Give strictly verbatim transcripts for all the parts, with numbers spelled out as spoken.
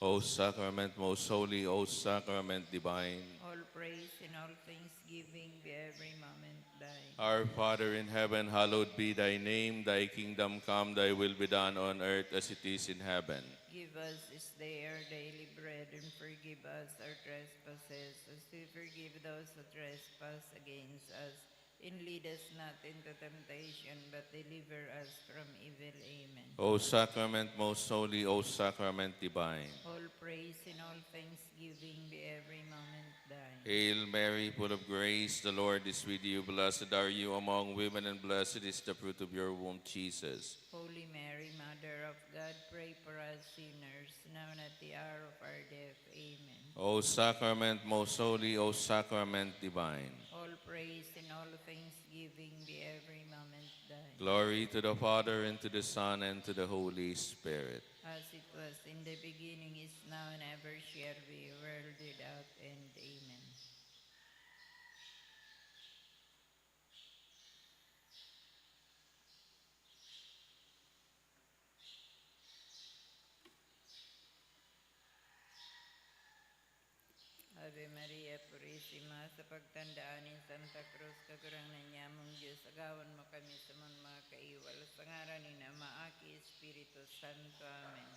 O sacrament most holy, O sacrament divine. All praise and all thanksgiving be every moment thine. Our Father in heaven, hallowed be thy name. Thy kingdom come, thy will be done on earth as it is in heaven. Give us this day our daily bread, and forgive us our trespasses, as we forgive those who trespass against us. And lead us not into temptation, but deliver us from evil. Amen. O sacrament most holy, O sacrament divine. All praise and all thanksgiving be every moment thine. Hail Mary, full of grace, the Lord is with you. Blessed are you among women, and blessed is the fruit of your womb, Jesus. Holy Mary, Mother of God, pray for us sinners, now and at the hour of our death. Amen. O sacrament most holy, O sacrament divine. All praise and all thanksgiving be every moment thine. Glory to the Father, and to the Son, and to the Holy Spirit. As it was in the beginning, is now, and ever shall be, world without end. Amen. Ave Maria Purisima, sa pagtandaan nin Santa Cruz, Kagurangnan nyamong Diyos, agawan mo kami sa mga, mga kaiwal, sa ngaran nin Ama, Aki, Espiritu Santo. Amen.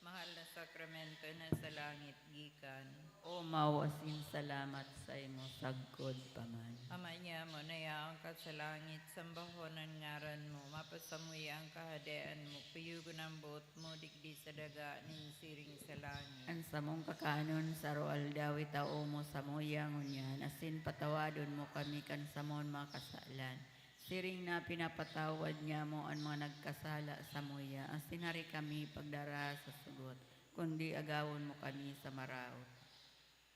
Mahal na sakramento na sa langit gikan. O mao asin salamat saimo sagkod pa man. Ama nyamo na yaon ka sa langit, sambahon an ngaran mo, mapasamuya an kahadean mo, kuyogon an boot mo digdi sa daga nin siring sa langit. An samong kakanon sa aroaldaw itao mo samuya ngunyan, asin patawadon mo kami kan samon mga kasalan, siring na pinapatawad nyamo an mga nagkasala samuya, asin hari kami pagdaraha sa sugot, kundi agawon mo kami sa maraot.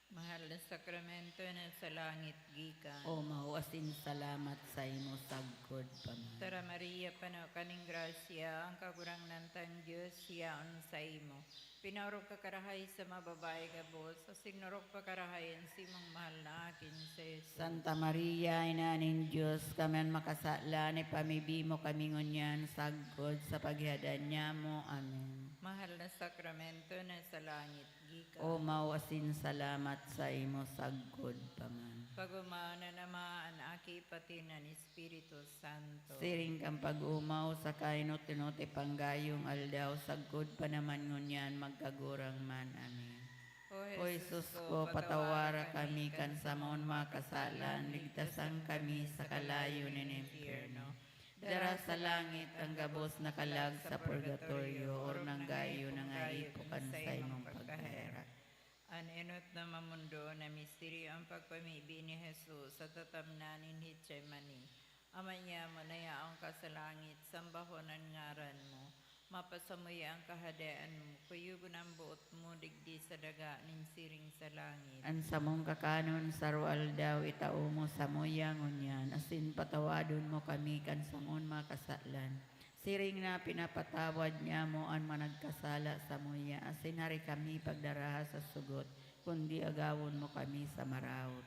Mahal na sakramento na sa langit gikan. O mao asin salamat saimo sagkod pa man. Tara, Maria, pano ka nin grasya, ang Kagurangnan tang Dios yaon saimo. Pinaorog ka karahay sa mga babayi gabos, asin orog pa karahay an simong mahal na aki, si Jesus. Santa Maria, Ina nin Dios, kami an makasalan, ipamibi mo kami ngunyan sagkod sa paghihadan nyamo. Amen. Mahal na sakramento na sa langit gikan. O mao asin salamat saimo sagkod pa man. Pag-omaw na naman an Aki, pati na an Espiritu Santo. Siring kan pag-omaw sa kainot-inot ipanggayong aldaw, sagkod pa naman ngunyan, magkagurang man. Amen. O O Jesus ko, patawara kami kan samon mga kasalan, ligtasan kami sa kalayo nin impyerno. Dara sa langit ang gabos na kalag sa purgatorio, or nanggayo nangaipo kan saimong pagkaherak. An enot na mamondo na misteryo, ang pagpamibi ni Jesus sa tatamnan nin Getsemani. Ama nyamo na yaon ka sa langit, sambahon an ngaran mo. Mapasamuya an kahadean mo, kuyogon an boot mo digdi sa daga nin siring sa langit. An samong kakanon sa aroaldaw itao mo samuya ngunyan, asin patawadon mo kami kan samon mga kasalan, siring na pinapatawad nyamo an mga nagkasala samuya, asin hari kami pagdaraha sa sugot, kundi agawon mo kami sa maraot.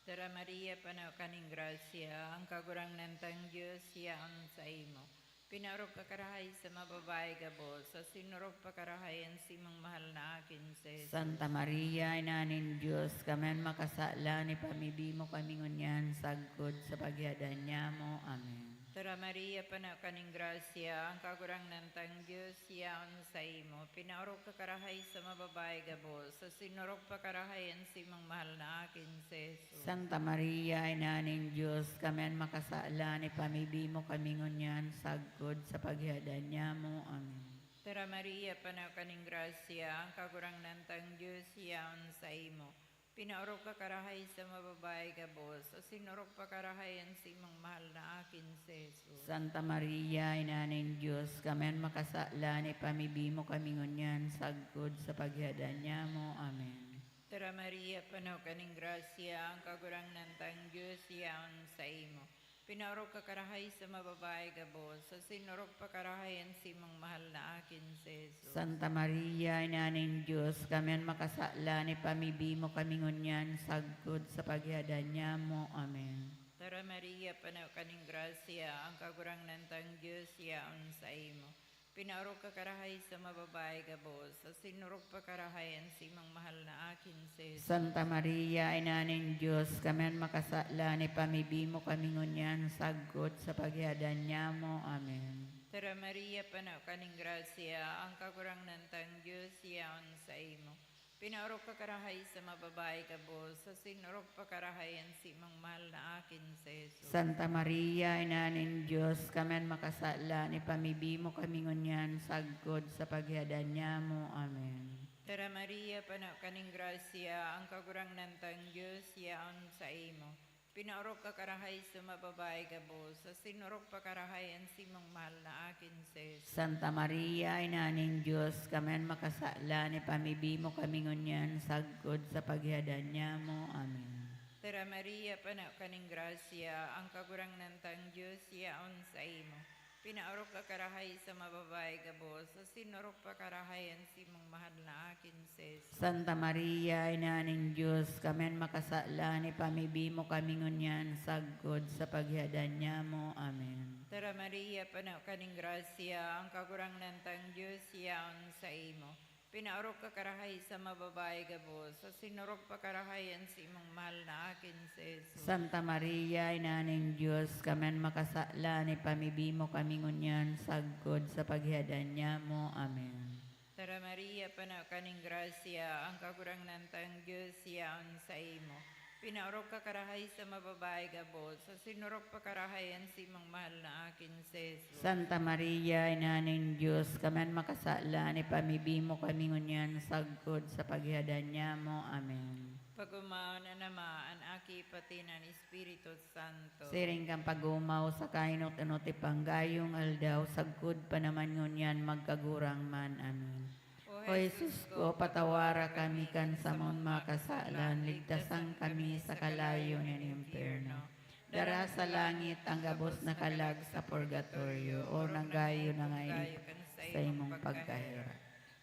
Tara, Maria, pano ka nin grasya, ang Kagurangnan tang Dios yaon saimo. Pinaorog ka karahay sa mga babayi gabos, asin orog pa karahay an simong mahal na aki, si Jesus. Santa Maria, Ina nin Dios, kami an makasalan, ipamibi mo kami ngunyan sagkod sa paghihadan nyamo. Amen. Tara, Maria, pano ka nin grasya, ang Kagurangnan tang Dios yaon saimo. Pinaorog ka karahay sa mga babayi gabos, asin orog pa karahay an simong mahal na aki, si Jesus. Santa Maria, Ina nin Dios, kami an makasalan, ipamibi mo kami ngunyan sagkod sa paghihadan nyamo. Amen. Tara, Maria, pano ka nin grasya, ang Kagurangnan tang Dios yaon saimo. Pinaorog ka karahay sa mga babayi gabos, asin orog pa karahay an simong mahal na aki, si Jesus. Santa Maria, Ina nin Dios, kami an makasalan, ipamibi mo kami ngunyan sagkod sa paghihadan nyamo. Amen. Tara, Maria, pano ka nin grasya, ang Kagurangnan tang Dios yaon saimo. Pinaorog ka karahay sa mga babayi gabos, asin orog pa karahay an simong mahal na aki, si Jesus. Santa Maria, Ina nin Dios, kami an makasalan, ipamibi mo kami ngunyan sagkod sa paghihadan nyamo. Amen. Tara, Maria, pano ka nin grasya, ang Kagurangnan tang Dios yaon saimo. Pinaorog ka karahay sa mga babayi gabos, asin orog pa karahay an saimong mahal na aki si Jesus. Santa Maria, Ina nin Dios, kami an makasalan, ipamibi mo kami ngunyan sagkod sa paghihadan nyamo. Amen. Tara Maria, pano ka nin grasya, ang Kagurangnan tang Dios yaon saimo. Pinaorog ka karahay sa mga babayi gabos, asin orog pa karahay an saimong mahal na aki si Jesus. Santa Maria, Ina nin Dios, kami an makasalan, ipamibi mo kami ngunyan sagkod sa paghihadan nyamo. Amen. Tara Maria, pano ka nin grasya, ang Kagurangnan tang Dios yaon saimo. Pinaorog ka karahay sa mga babayi gabos, asin orog pa karahay an saimong mahal na aki si Jesus. Santa Maria, Ina nin Dios, kami an makasalan, ipamibi mo kami ngunyan sagkod sa paghihadan nyamo. Amen. Tara Maria, pano ka nin grasya, ang Kagurangnan tang Dios yaon saimo. Pinaorog ka karahay sa mga babayi gabos, asin orog pa karahay an saimong mahal na aki si Jesus. Santa Maria, Ina nin Dios, kami an makasalan, ipamibi mo kami ngunyan sagkod sa paghihadan nyamo. Amen. Tara Maria, pano ka nin grasya, ang Kagurangnan tang Dios yaon saimo. Pinaorog ka karahay sa mga babayi gabos, asin orog pa karahay an saimong mahal na aki si Jesus. Santa Maria, Ina nin Dios, kami an makasalan, ipamibi mo kami ngunyan sagkod sa paghihadan nyamo. Amen. Tara Maria, pano ka nin grasya, ang Kagurangnan tang Dios yaon saimo. Pinaorog ka karahay sa mga babayi gabos, asin orog pa karahay an saimong mahal na aki si Jesus. Santa Maria, Ina nin Dios, kami an makasalan, ipamibi mo kami ngunyan sagkod sa paghihadan nyamo. Amen. Pag-omaon an Ama, an Aki, pati an Espiritu Santo. Siring kan pag-omaw sa kainot-inot ipang gayong aldaw, sagkod pa naman ngunyan, magkagurang man. Amen. O Jesus ko, patawara kami kan samong mga kasalan, ligtasan kami sa kalayo nin impyerno. Dara sa langit ang gabos na kalag sa purgatorio, o nanggayo na ngaipo sa imong pagkaherak.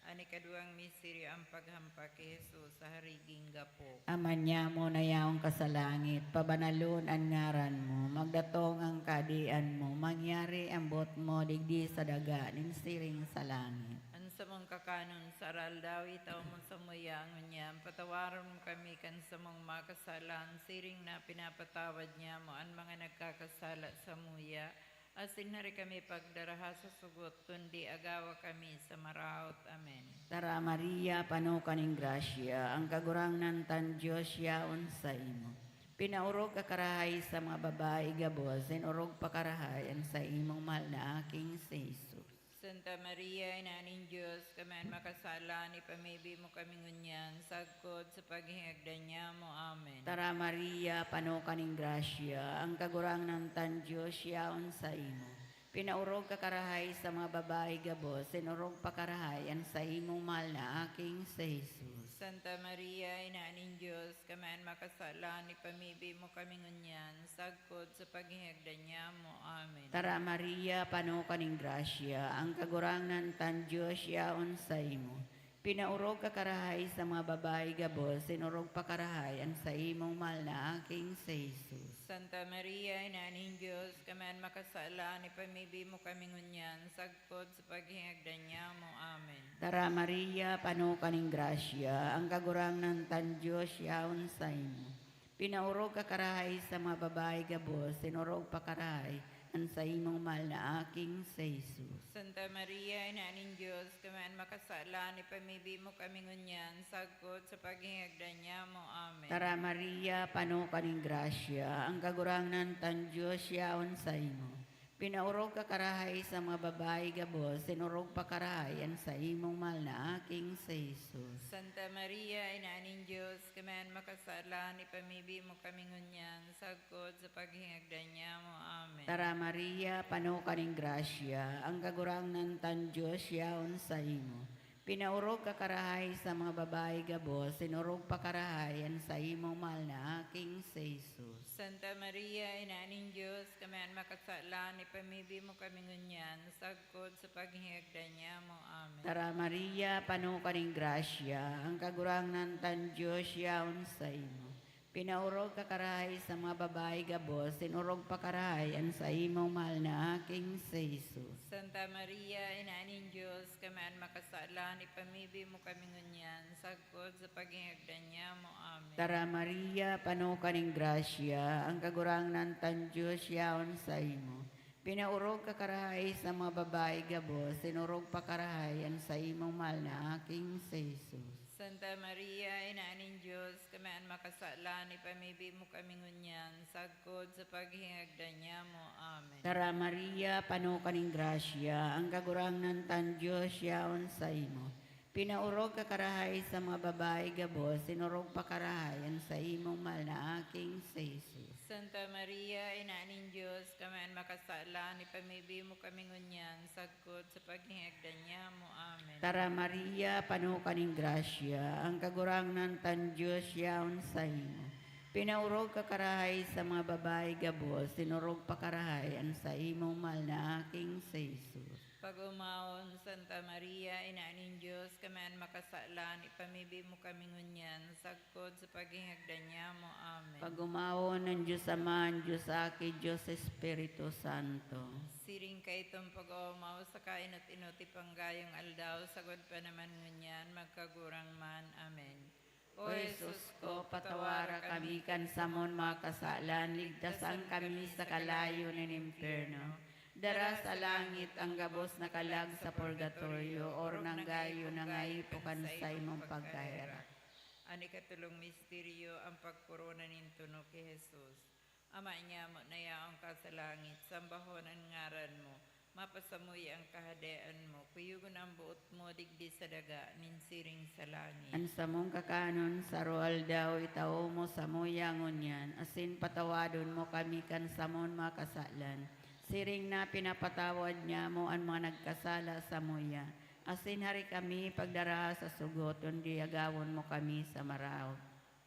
An ikaduwang misteryo, an paghampak ki Jesus sa hariging gapo. Ama nyamo na yaon ka sa langit, pabanalon an ngaran mo, magdatong an kahadean mo, mangyari an boot mo digdi sa daga nin siring sa langit. An samong kakanon sa aroaldaw, itao mo samuya ngunyan, patawaron mo kami kan samong mga kasalan, siring na pinapatawad nyamo an mga nagkakasala samuya, asin hari kami pagdaraha sa sugot, kundi agawa kami sa maraot. Amen. Tara Maria, pano ka nin grasya, ang Kagurangnan tang Dios yaon saimo. Pinaorog ka karahay sa mga babayi gabos, asin orog pa karahay an saimong mahal na aki si Jesus. Santa Maria, Ina nin Dios, kami an makasalan, ipamibi mo kami ngunyan, sagkod sa paghingagdan nyamo. Amen. Tara Maria, pano ka nin grasya, ang Kagurangnan tang Dios yaon saimo. Pinaorog ka karahay sa mga babayi gabos, asin orog pa karahay an saimong mahal na aki si Jesus. Santa Maria, Ina nin Dios, kami an makasalan, ipamibi mo kami ngunyan, sagkod sa paghingagdan nyamo. Amen. Tara Maria, pano ka nin grasya, ang Kagurangnan tang Dios yaon saimo. Pinaorog ka karahay sa mga babayi gabos, asin orog pa karahay an saimong mahal na aki si Jesus. Santa Maria, Ina nin Dios, kami an makasalan, ipamibi mo kami ngunyan, sagkod sa paghingagdan nyamo. Amen. Tara Maria, pano ka nin grasya, ang Kagurangnan tang Dios yaon saimo. Pinaorog ka karahay sa mga babayi gabos, asin orog pa karahay an saimong mahal na aki si Jesus. Santa Maria, Ina nin Dios, kami an makasalan, ipamibi mo kami ngunyan, sagkod sa paghingagdan nyamo. Amen. Tara Maria, pano ka nin grasya, ang Kagurangnan tang Dios yaon saimo. Pinaorog ka karahay sa mga babayi gabos, asin orog pa karahay an saimong mahal na aki si Jesus. Santa Maria, Ina nin Dios, kami an makasalan, ipamibi mo kami ngunyan, sagkod sa paghingagdan nyamo. Amen. Tara Maria, pano ka nin grasya, ang Kagurangnan tang Dios yaon saimo. Pinaorog ka karahay sa mga babayi gabos, asin orog pa karahay an saimong mahal na aki si Jesus. Santa Maria, Ina nin Dios, kami an makasalan, ipamibi mo kami ngunyan, sagkod sa paghingagdan nyamo. Amen. Tara Maria, pano ka nin grasya, ang Kagurangnan tang Dios yaon saimo. Pinaorog ka karahay sa mga babayi gabos, asin orog pa karahay an saimong mahal na Aking si Jesus. Santa Maria, Ina nin Dios, kami an makasalan, ipamibi mo kami ngunyan, sagkod sa paghingagdan nyamo. Amen. Tara Maria, pano ka nin grasya, ang Kagurangnan tang Dios yaon saimo. Pinaorog ka karahay sa mga babayi gabos, asin orog pa karahay an saimong mahal na Aking si Jesus. Santa Maria, Ina nin Dios, kami an makasalan, ipamibi mo kami ngunyan, sagkod sa paghingagdan nyamo. Amen. Tara Maria, pano ka nin grasya, ang Kagurangnan tang Dios yaon saimo. Pinaorog ka karahay sa mga babayi gabos, asin orog pa karahay an saimong mahal na Aking si Jesus. Santa Maria, Ina nin Dios, kami an makasalan, ipamibi mo kami ngunyan, sagkod sa paghingagdan nyamo. Amen. Tara Maria, pano ka nin grasya, ang Kagurangnan tang Dios yaon saimo. Pinaorog ka karahay sa mga babayi gabos, asin orog pa karahay an saimong mahal na Aking si Jesus. Pag-omawon, Santa Maria, Ina nin Dios, kami an makasalan, ipamibi mo kami ngunyan, sagkod sa paghingagdan nyamo. Amen. Pag-omawon an Dios Ama, an Dios Aki, Dios Espiritu Santo. Siring kaitong pag-oomaw sa kainot-inot panggayong aldaw, sagkod pa naman ngunyan, magkagurang man. Amen. O Jesus ko, patawara kami kan samon mga kasalan, ligtasan kami sa kalayo nin impyerno. Dara sa langit ang gabos na kalag sa purgatorio, orog nanggayo nangaipo kan saimong pagkaherak. An ikatulong misteryo, ang pagkorona nin tunok ki Jesus. Ama nyamo na yaon ka sa langit, sambahon an ngaran mo. Mapasamuya an kahadean mo, kuyogon an boot mo digdi sa daga nin siring sa langit. An samong kakanon sa aroaldaw itao mo samuya ngunyan, asin patawadon mo kami kan samon mga kasalan, siring na pinapatawad nyamo an mga nagkasala samuya. Asin hari kami pagdaraha sa sugot, kundi agawon mo kami sa maraot.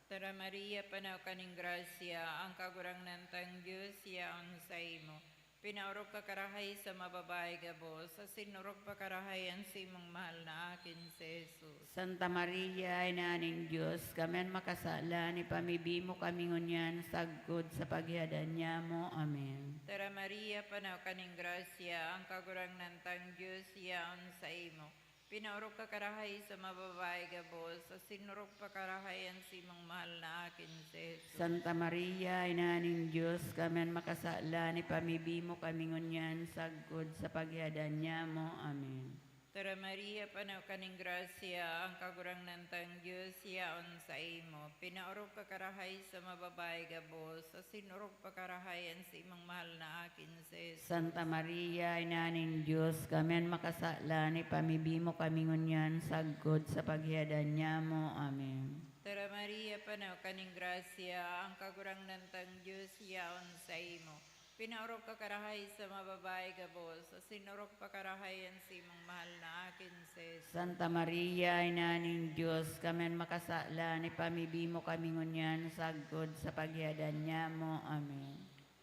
Tara Maria, panaw ka nin grasya, ang Kagurangnan tang Dios yaon saimo. Pinaorog ka karahay sa mga babayi gabos, asin orog pa karahay an simong mahal na akin si Jesus. Santa Maria, Ina nin Dios, kami an makasalan, ipamibi mo kami ngunyan sagkod sa paghihadan nyamo. Amen. Tara Maria, panaw ka nin grasya, ang Kagurangnan tang Dios yaon saimo. Pinaorog ka karahay sa mga babayi gabos, asin orog pa karahay an simong mahal na akin si Jesus. Santa Maria, Ina nin Dios, kami an makasalan, ipamibi mo kami ngunyan sagkod sa paghihadan nyamo. Amen. Tara Maria, panaw ka nin grasya, ang Kagurangnan tang Dios yaon saimo. Pinaorog ka karahay sa mga babayi gabos, asin orog pa karahay an simong mahal na akin si Jesus. Santa Maria, Ina nin Dios, kami an makasalan, ipamibi mo kami ngunyan sagkod sa paghihadan nyamo. Amen. Tara Maria, panaw ka nin grasya, ang Kagurangnan tang Dios yaon saimo. Pinaorog ka karahay sa mga babayi gabos, asin orog pa karahay an simong mahal na akin si Jesus. Santa Maria, Ina nin Dios, kami an makasalan, ipamibi mo kami ngunyan sagkod sa paghihadan nyamo. Amen.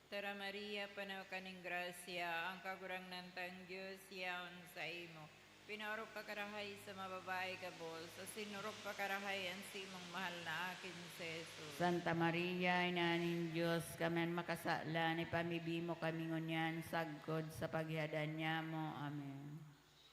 Tara Maria, panaw ka nin grasya, ang Kagurangnan tang Dios yaon saimo. Pinaorog ka karahay sa mga babayi gabos, asin orog pa karahay an simong mahal na akin si Jesus. Santa Maria, Ina nin Dios, kami an makasalan, ipamibi mo kami ngunyan sagkod sa paghihadan nyamo. Amen.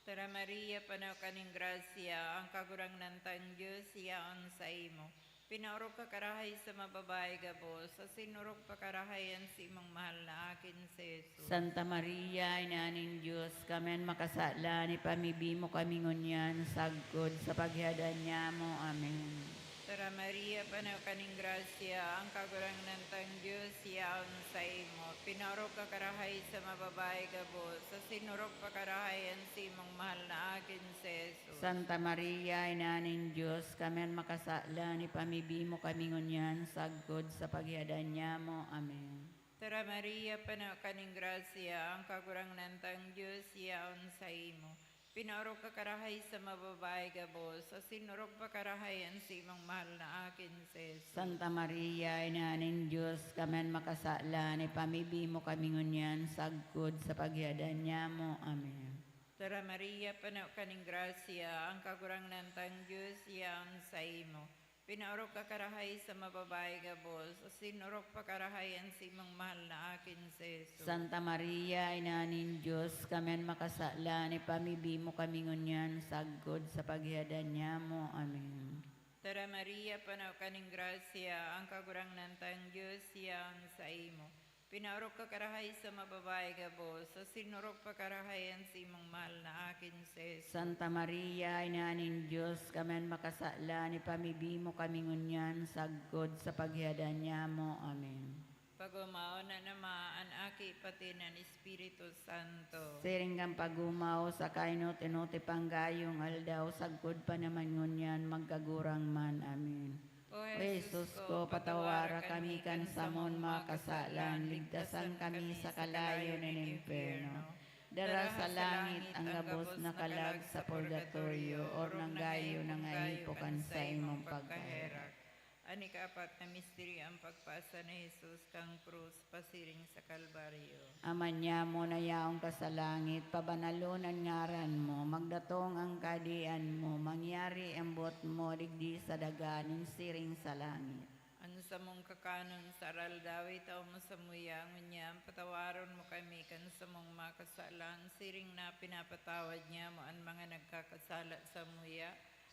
Tara Maria, panaw ka nin grasya, ang Kagurangnan tang Dios yaon saimo. Pinaorog ka karahay sa mga babayi gabos, asin orog pa karahay an simong mahal na akin si Jesus. Santa Maria, Ina nin Dios, kami an makasalan, ipamibi mo kami ngunyan sagkod sa paghihadan nyamo. Amen. Tara Maria, panaw ka nin grasya, ang Kagurangnan tang Dios yaon saimo. Pinaorog ka karahay sa mga babayi gabos, asin orog pa karahay an simong mahal na akin si Jesus. Santa Maria, Ina nin Dios, kami an makasalan, ipamibi mo kami ngunyan sagkod sa paghihadan nyamo. Amen. Tara Maria, panaw ka nin grasya, ang Kagurangnan tang Dios yaon saimo. Pinaorog ka karahay sa mga babayi gabos, asin orog pa karahay an simong mahal na akin si Jesus. Santa Maria, Ina nin Dios, kami an makasalan, ipamibi mo kami ngunyan sagkod sa paghihadan nyamo. Amen. Tara Maria, panaw ka nin grasya, ang Kagurangnan tang Dios yaon saimo. Pinaorog ka karahay sa mababae gabos, asin orog pa karahay an simong mahal na akin si Jesus. Santa Maria, Ina nin Dios, kami an makasalan, ipamibi mo kami ngunyan sagkod sa paghihadan nyamo. Amen. Tara Maria, pano ka nin grasya, ang Kagurangnan tang Dios yaon saimo. Pinaorog ka karahay sa mababae gabos, asin orog pa karahay an simong mahal na akin si Jesus. Santa Maria, Ina nin Dios, kami an makasalan, ipamibi mo kami ngunyan sagkod sa paghihadan nyamo. Amen. Pag-omaw na naman an Aki, pati an Espiritu Santo. Siring kan pag-omaw, sa kainot-inoti panggayong aldaw, sagkod pa naman ngunyan, magkagurang man. Amen. O Jesus ko, patawara kami kan samon mga kasalan, ligtasan kami sa kalayo nin impyerno. Dara sa langit ang gabos na kalag sa purgatorio, orog na gayo na ngaipo kan saimong pagkaherak. An ikaapat na misteryo, ang pagpasa ni Jesus kan krus pasiring sa Kalbaryo. Ama nyamo na yaon ka sa langit, pabanalon an ngaran mo, magdatong an kahadean mo, mangyari an boot mo digdi sa daga nin siring sa langit. An samong kakanon sa aroaldaw, itao mo samuya ngunyan, patawaron mo kami kan samong mga kasalan, siring na pinapatawad nyamo an mga nagkakasala samuya.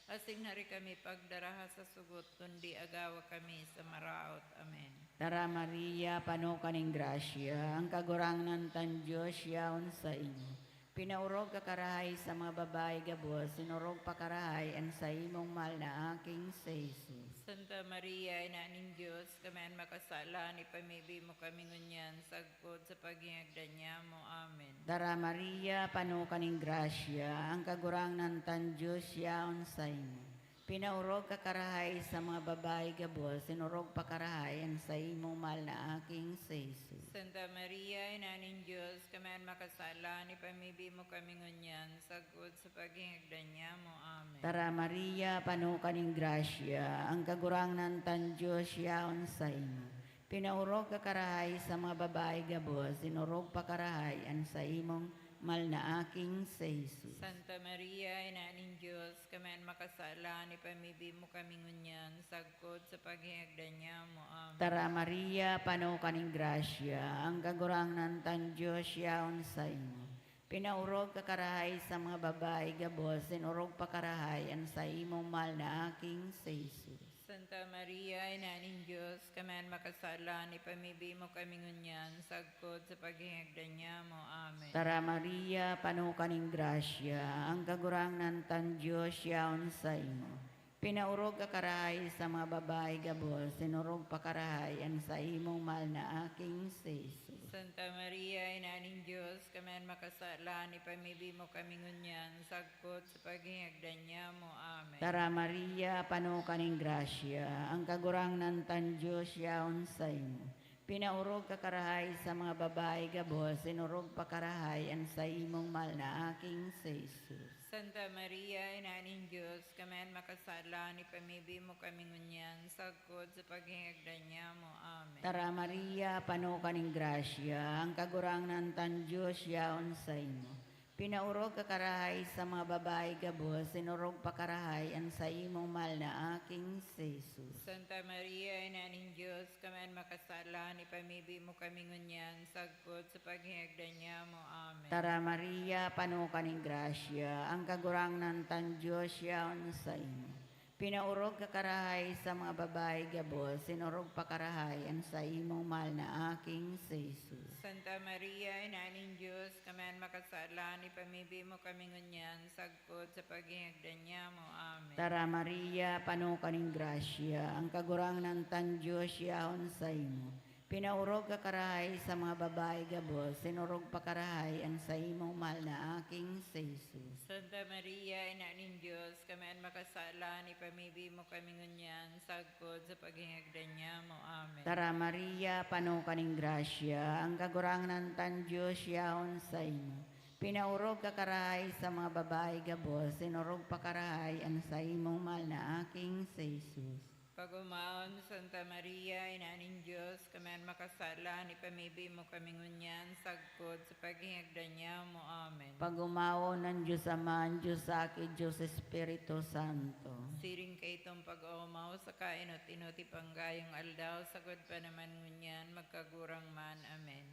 Asin hari kami pagdaraha sa sugot, kundi agawa kami sa maraot. Amen. Tara Maria, pano ka nin grasya, ang Kagurangnan tan Dios yaon saimo. Pinaorog ka karahay sa mga babayi gabos, sinorog pa karahay an saimong mahal na aking si Jesus. Santa Maria, Ina nin Dios, kami an makasalan, ipamibi mo kami ngunyan sagkod sa paghingagdan nyamo. Amen. Tara Maria, pano ka nin grasya, ang Kagurangnan tan Dios yaon saimo. Pinaorog ka karahay sa mga babayi gabos, sinorog pa karahay an saimong mahal na aking si Jesus. Santa Maria, Ina nin Dios, kami an makasalan, ipamibi mo kami ngunyan sagkod sa paghingagdan nyamo. Amen. Tara Maria, pano ka nin grasya, ang Kagurangnan tan Dios yaon saimo. Pinaorog ka karahay sa mga babayi gabos, sinorog pa karahay an saimong mahal na aking si Jesus. Santa Maria, Ina nin Dios, kami an makasalan, ipamibi mo kami ngunyan sagkod sa paghingagdan nyamo. Amen. Tara Maria, pano ka nin grasya, ang Kagurangnan tan Dios yaon saimo. Pinaorog ka karahay sa mga babayi gabos, sinorog pa karahay an saimong mahal na aking si Jesus. Santa Maria, Ina nin Dios, kami an makasalan, ipamibi mo kami ngunyan sagkod sa paghingagdan nyamo. Amen. Tara Maria, pano ka nin grasya, ang Kagurangnan tan Dios yaon saimo. Pinaorog ka karahay sa mga babayi gabos, sinorog pa karahay an saimong mahal na aking si Jesus. Santa Maria, Ina nin Dios, kami an makasalan, ipamibi mo kami ngunyan sagkod sa paghingagdan nyamo. Amen. Tara Maria, pano ka nin grasya, ang Kagurangnan tan Dios yaon saimo. Pinaorog ka karahay sa mga babayi gabos, sinorog pa karahay an saimong mahal na aking si Jesus. Santa Maria, Ina nin Dios, kami an makasalan, ipamibi mo kami ngunyan sagkod sa paghingagdan nyamo. Amen. Tara Maria, pano ka nin grasya, ang Kagurangnan tan Dios yaon saimo. Pinaorog ka karahay sa mga babayi gabos, sinorog pa karahay an saimong mahal na aking si Jesus. Santa Maria, Ina nin Dios, kami an makasalan, ipamibi mo kami ngunyan sagkod sa paghingagdan nyamo. Amen. Tara Maria, pano ka nin grasya, ang Kagurangnan tan Dios yaon saimo. Pinaorog ka karahay sa mga babayi gabos, sinorog pa karahay an saimong mahal na aking si Jesus. Santa Maria, Ina nin Dios, kami an makasalan, ipamibi mo kami ngunyan sagkod sa paghingagdan nyamo. Amen. Tara Maria, pano ka nin grasya, ang Kagurangnan tan Dios yaon saimo. Pinaorog ka karahay sa mga babayi gabos, sinorog pa karahay an saimong mahal na aking si Jesus. Santa Maria, Ina nin Dios, kami an makasalan, ipamibi mo kami ngunyan sagkod sa paghingagdan nyamo. Amen. Tara Maria, pano ka nin grasya, ang Kagurangnan tan Dios yaon saimo. Pinaorog ka karahay sa mga babayi gabos, sinorog pa karahay an saimong mahal na aking si Jesus. Pag-omawon, Santa Maria, Ina nin Dios, kami an makasalan, ipamibi mo kami ngunyan, sagkod sa paghingagdan niamo. Amen. Pag-omawon an Dios Ama, an Dios Aki, Dios Espiritu Santo. Siring kaitong pag-oomaw sa kainot-inot, ipanggayong aldaw, sagkod pa naman ngunyan, magkagurang man. Amen.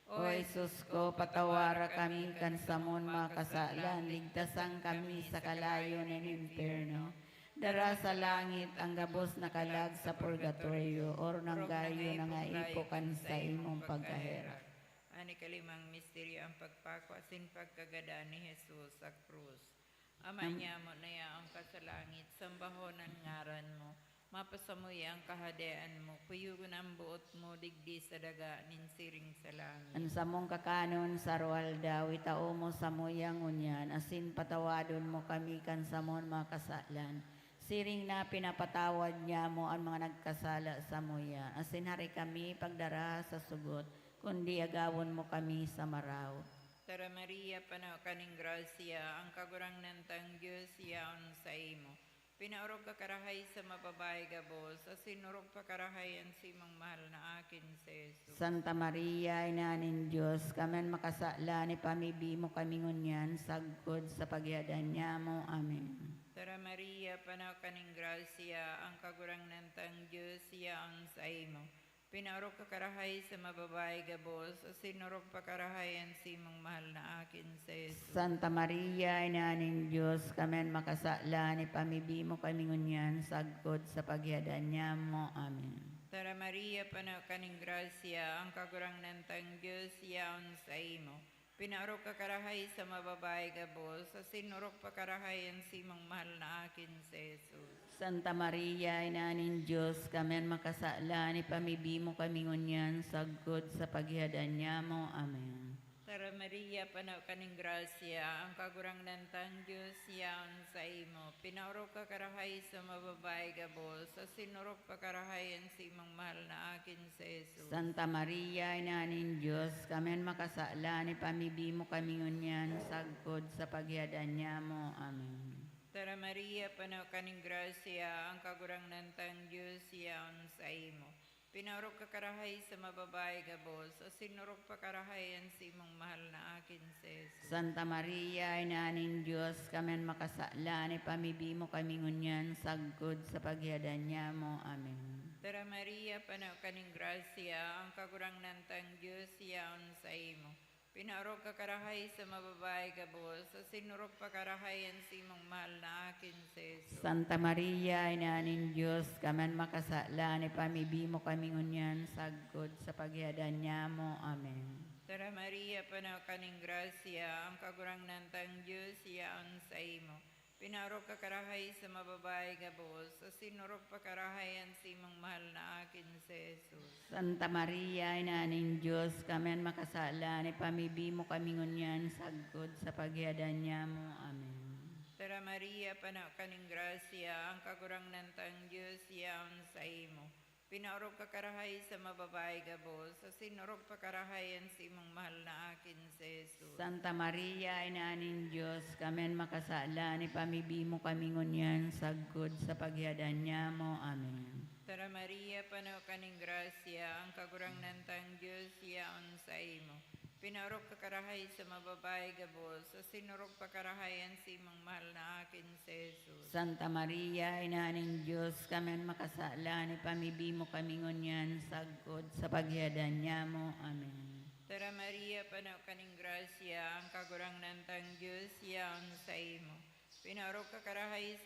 O Jesus ko, patawara kami kan samon mga kasalan, ligtasan kami sa kalayo nin impyerno. Dara sa langit ang gabos na kalag sa purgatorio, orog nang gayo nangaipo kan saimong pagkaherak. An ikalimang misteryo, ang pagpako asin pagkagadan ni Jesus sa krus. Ama Am- niamo na yaon ka sa langit, sambahon an ngaran mo. Mapasamuya an kahadean mo, kuyogon an boot mo digdi sa daga nin siring sa langit. An samong kakanon sa aroaldaw, itao mo samuya ngunyan, asin patawadon mo kami kan samon mga kasalan, siring na pinapatawad niamo an mga nagkasala samuya. Asin hari kami pagdara sa sugot, kundi agawon mo kami sa maraot. Tara Maria, pano ka nin grasya, ang Kagurangnan tang Dios yaon saimo. Pinaorog ka karahay sa mababae gabos, asin orog pa karahay an simong mahal na akin si Jesus. Santa Maria, Ina nin Dios, kami an makasalan, ipamibi mo kami ngunyan, sagkod sa paghihadan niamo. Amen. Tara Maria, pano ka nin grasya, ang Kagurangnan tang Dios yaon saimo. Pinaorog ka karahay sa mababae gabos, asin orog pa karahay an simong mahal na akin si Jesus. Santa Maria, Ina nin Dios, kami an makasalan, ipamibi mo kami ngunyan, sagkod sa paghihadan niamo. Amen. Tara Maria, pano ka nin grasya, ang Kagurangnan tang Dios yaon saimo. Pinaorog ka karahay sa mababae gabos, asin orog pa karahay an simong mahal na akin si Jesus. Santa Maria, Ina nin Dios, kami an makasalan, ipamibi mo kami ngunyan, sagkod sa paghihadan niamo. Amen. Tara Maria, pano ka nin grasya, ang Kagurangnan tang Dios yaon saimo. Pinaorog ka karahay sa mababae gabos, asin orog pa karahay an simong mahal na akin si Jesus. Santa Maria, Ina nin Dios, kami an makasalan, ipamibi mo kami ngunyan, sagkod sa paghihadan niamo. Amen. Tara Maria, pano ka nin grasya, ang Kagurangnan tang Dios yaon saimo. Pinaorog ka karahay sa mababae gabos, asin orog pa karahay an simong mahal na akin si Jesus. Santa Maria, Ina nin Dios, kami an makasalan, ipamibi mo kami ngunyan, sagkod sa paghihadan niamo. Amen. Tara Maria, pano ka nin grasya, ang Kagurangnan tang Dios yaon saimo. Pinaorog ka karahay sa mababae gabos, asin orog pa karahay an simong mahal na akin si Jesus. Santa Maria, Ina nin Dios, kami an makasalan, ipamibi mo kami ngunyan, sagkod sa paghihadan niamo. Amen. Tara Maria, pano ka nin grasya, ang Kagurangnan tang Dios yaon saimo. Pinaorog ka karahay sa mababae gabos, asin orog pa karahay an simong mahal na akin si Jesus. Santa Maria, Ina nin Dios, kami an makasalan, ipamibi mo kami ngunyan, sagkod sa paghihadan niamo. Amen. Tara Maria, pano ka nin grasya, ang Kagurangnan tang Dios yaon saimo. Pinaorog ka karahay sa mababae gabos, asin orog pa karahay an simong mahal na akin si Jesus. Santa Maria, Ina nin Dios, kami an makasalan, ipamibi mo kami ngunyan, sagkod sa paghihadan niamo. Amen. Tara Maria, pano ka nin grasya, ang Kagurangnan tang Dios yaon saimo. Pinaorog ka karahay sa mababae gabos, asin orog pa karahay an simong mahal na akin si Jesus. Santa Maria, Ina nin Dios, kami an makasalan, ipamibi mo kami ngunyan, sagkod sa paghihadan niamo. Amen. Tara Maria, pano ka nin grasya, ang Kagurangnan tang Dios yaon saimo. Pinaorog ka karahay sa